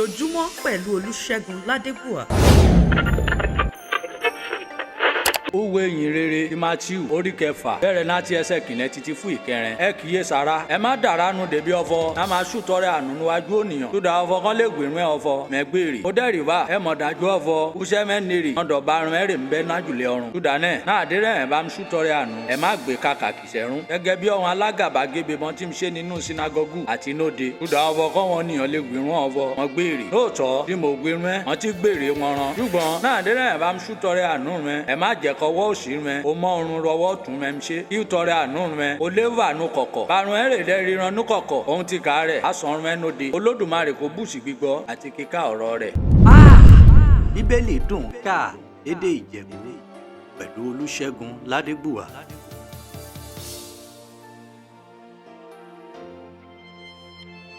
Ojoojúmọ́ pẹ̀lú Olúṣẹ́gun Ládébùwà. Uwe ìyìn rere ti Matthew orí kẹfà bẹ̀rẹ̀ láti ẹsẹ̀ kìnẹ́ títí fún ìkẹrin. Ẹ kíyè sára, ẹ má dàránu dèbí ọfọ, ná máa ṣùtọrẹ àánú níwájú ònìyàn. Túdà ọfọ kan lè gbèrún ẹ ọfọ mẹgbèrè. Ó dẹ́rì wá ẹ mọ̀ dájú ọfọ kúṣẹ́ mẹ́nìrì ọ̀dọ̀ barun ẹ̀rẹ̀ ń bẹ́ nájùlẹ̀ ọ̀run. Túdà náà náà àdérẹ́ ẹ̀ bá ń ṣùtọrẹ àánú ẹ má gbé kàkà kìsẹ̀rún. Gẹ́gẹ́ bí ọ̀hún alágàbàgebè mọ́ tí ń ṣe nínú sinagogu àti nóde. Túdà ọfọ kọ́ wọn nìyàn lè gbèrún ọfọ wọn gbèrè. Lóòótọ́ tí mo gbèrún ẹ, wọ́n ti gbèrè wọn ran. Ṣùgbọ́n náà àdérẹ́ ẹ̀ bá ń ṣùtọrẹ àánú rẹ, ẹ má jẹ́ kọwọ́ òsì rẹ o mọ orun rọwọ́ tún rẹ ń ṣe kí tọrẹ àánú rẹ o léwà nù kọ̀kọ̀ parun ẹ rè dẹ́ ríran nù kọ̀kọ̀ ohun ti kà rẹ̀ asan rẹ nóde Olódùmarè kò bùsì gbígbọ́ àti kíkà ọ̀rọ̀ rẹ̀. Bíbélì dùn ká lédè Ìjẹ̀bú pẹ̀lú Olúṣẹ́gun Ládébùwà.